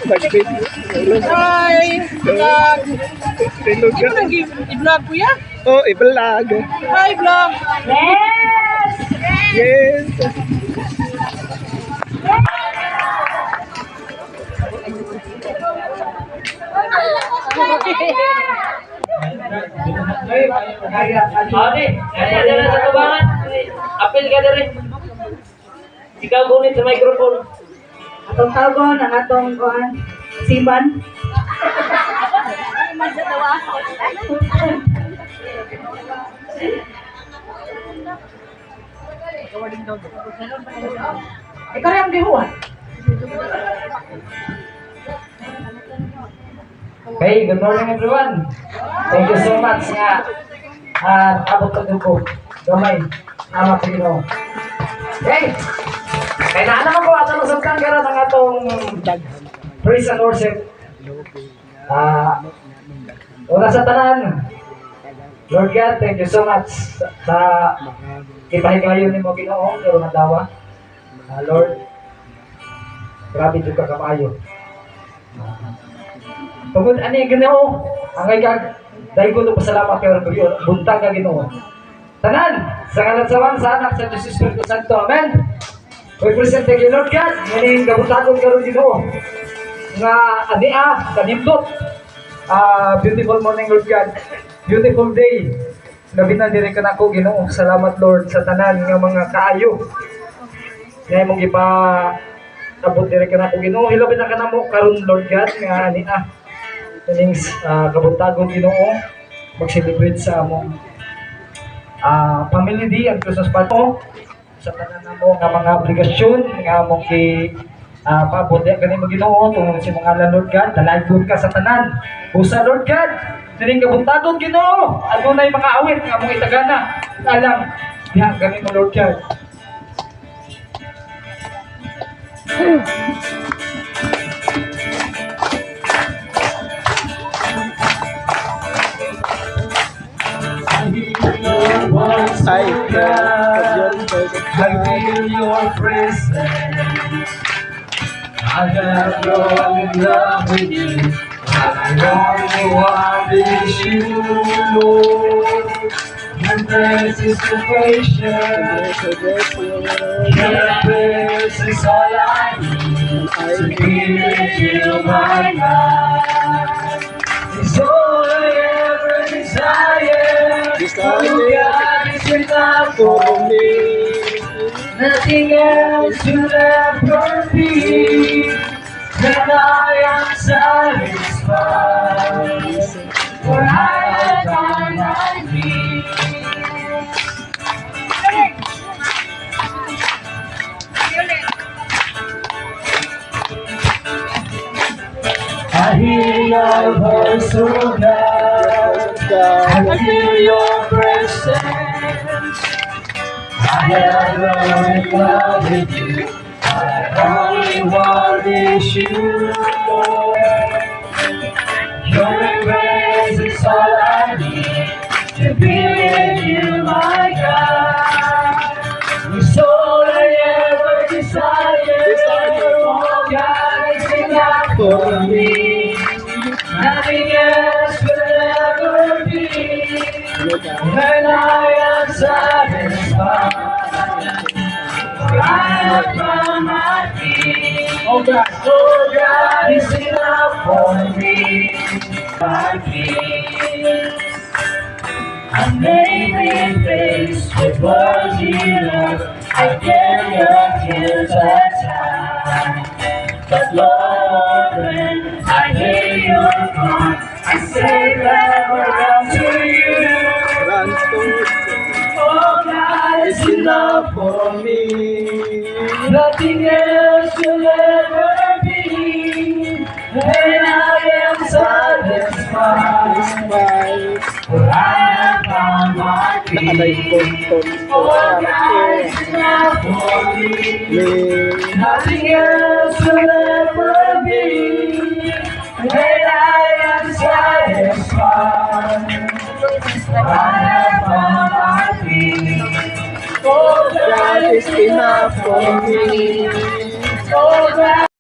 Nag-video. Hi! Vlog! Hello Ikaw nang i-vlog, kuya? Oh, i-vlog. Hi, vlog! Yes. Ate, kaya dyan sa tubangan. Apil ka diri. Ikaw gunit sa microphone. Atong tawgon ang atong kuan siman. Ikaw rin ang gihuan. Hey, good morning, everyone. Thank you so much nga abot ka ko. Gamay. Ama ko Ginoo. Hey! Kaya na naman ko ato masabtan karon ang atong praise and worship. Una sa tanan, Lord God, thank you so much sa ipahigayon nimo, Ginoo, karon nga adlaw. Lord, grabe jud ka kamaayo. Tungod ani, Ginoo, angay kag daygon og pasalamat kay buntag ka, Ginoo. Tanan, sa ngalan sa Ama, sa Anak, sa Diyos Espiritu Santo. Amen. We present kay Lord God, nganing kabuntagon karon, Ginoo. Nga ania kanindot. Beautiful morning, Lord God. Beautiful day. Labi na diri kanako, Ginoo. Salamat, Lord, sa tanan nga mga kaayo nga imong gipa abot diri kanako, Ginoo. Hilabi na kanamo karon, Lord God, nga ania kining kabuntagon, Ginoo, mag-celebrate sa among family day and Christmas party sa tanan namo nga mga obligasyon nga among gi paabot diha kanimo, Ginoo, tungod sa imong ngalan, Lord God. Dalaygon ka sa tanan usa, Lord God, dining kabuntagon, Ginoo. Adunay mga awit nga among itagana alang diha kanimo, Lord God. Ay, I feel your presence. I have grown in love with you. I only want is you, Lord. Your grace is sufficient. Your grace is all I need to be with you, my God. It's all I ever desire. Oh God, is enough for me. Nothing else will ever be. Then I am satisfied. For I have found my peace. I hear your voice, oh God. I feel your presence. I have grown in love with you. I only want is you, Lord. Your embrace is all I need to be with you, my God. It's all I ever desire. Oh God, is enough for me. Nothing else will ever be. When I am satisfied, I have found my peace. Oh God is enough for me. My peace. Amazing grace with words you love. I cannot kill the time. But Lord, when I hear your call, I say never run to you. Run to Oh God is enough for me. Nothing else will ever be. When I am satisfied, Smile. for I have found my Nakalay ko. peace. Oh God is enough for me. Me. Nothing else will ever be. When I am satisfied, I have found my peace. Oh God is enough for me. Oh God.